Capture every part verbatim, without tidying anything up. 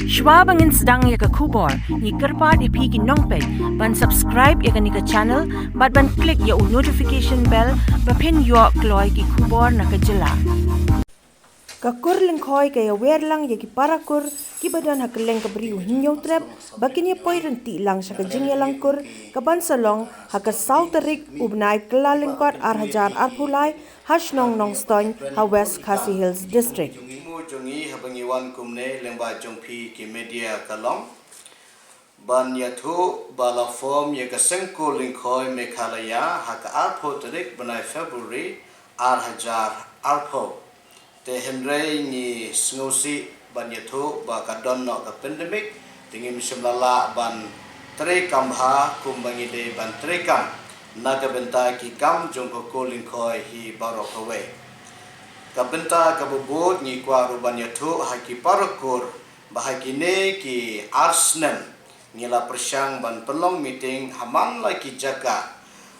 Shwa ba ngin sdang ïa ka khubor, ngi kyrpad ïa phi ki nongpeit ban subscribe ïa kane ka channel bad ban click ïa u notification bell ba phin ïoh kloi ki khubor na ka jylla. Ka kur lyngkhoi ka ïawer lang ïa ki para kur kiba don ha kylleng ka bri u Hynñiewtrep ba kin ïa poi ryntih lang sha ka jingïalang kur kaban sa long ha ka saw tarik u bnai Kyllalyngkot ar hajar arphew lai ha shnong Nongstoiñ ha West Khasi Hills District. Jong i mo jong i haba ngi wan kumne lyngba jong phi ki media ka long ban ïathuh ba la form ïa ka seng kur lyngkhoi Meghalaya ha ka arphew tarik bnai February ar hajar arphew. Te hynrei ngi sngewsih ban ïathuh ba ka don noh ka pandemic, te ngim shym la lah ban treikam bha kumba ngi dei ban treikam na ka bynta ki kam jong ka kur lyngkhoi hi baroh kawei. Ka bynta kaba bud ngi kwah ruh ban ïathuh ha ki para kur ba ha kine ki ar snem ngi la pyrshang ban pynlong meeting ha man la ki jaka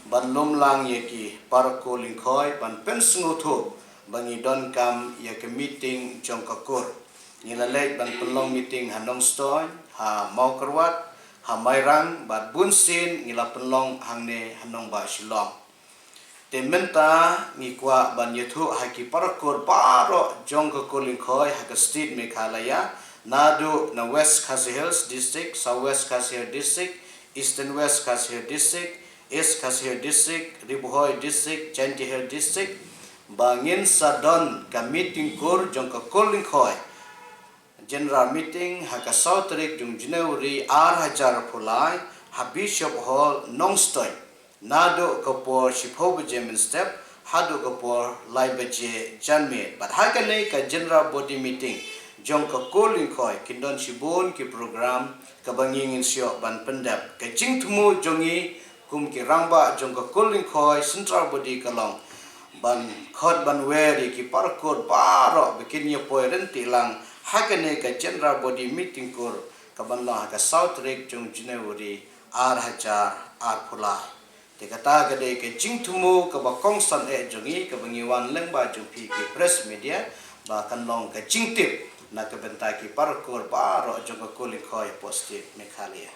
ban lum lang ïa ki para kur lyngkhoi ban pynsngewthuh ba ngi donkam ïa ka meeting jong ka kur. Ngi la leit ban pynlong meeting ha Nongstoiñ, ha Mawkyrwat, ha Mairang bad bun sien ngi la pynlong hangne ha nongbah Shillong. Te mynta ngi kwah ban ïathuh ha ki para kur baroh jong ka kur lyngkhoi ha ka state Meghalaya, naduh na West Khasi Hills District, South West Khasi Hills District, Eastern West Khasi Hills District, East Khasi Hills District, Ri Bhoi District, Jaintia Hills District, ba ngin sa don ka meeting kur jong ka kur lyngkhoi, general meeting ha ka saw tarik jong January ar hajar arphew lai ha Bishop Hall Nongstoiñ, naduh ka por shiphew baje mynstep haduh ka por lai baje janmiet. Bad ha kane ka general body meeting jong ka kur lyngkhoi kin don shibun ki program kaba ngi ngin sa ïoh ban pyndep. Ka jingthmu jong ngi kum ki rangbah jong ka kur lyngkhoi central body ka long ban khot ban wer ïa ki para kur baroh ba kin ïa poi ryntih lang ha kane ka general body meeting kur kaban long ha ka saw tarik jong January ar hajar arphew lai. Te kata ka dei ka jingthmu kaba kongsan eh jong ngi kaba ngi wan lyngba jong phi ki press media ba kan long ka jingtip na ka bynta ki para kur baroh jong ka kur lyngkhoi hapoh state Meghalaya.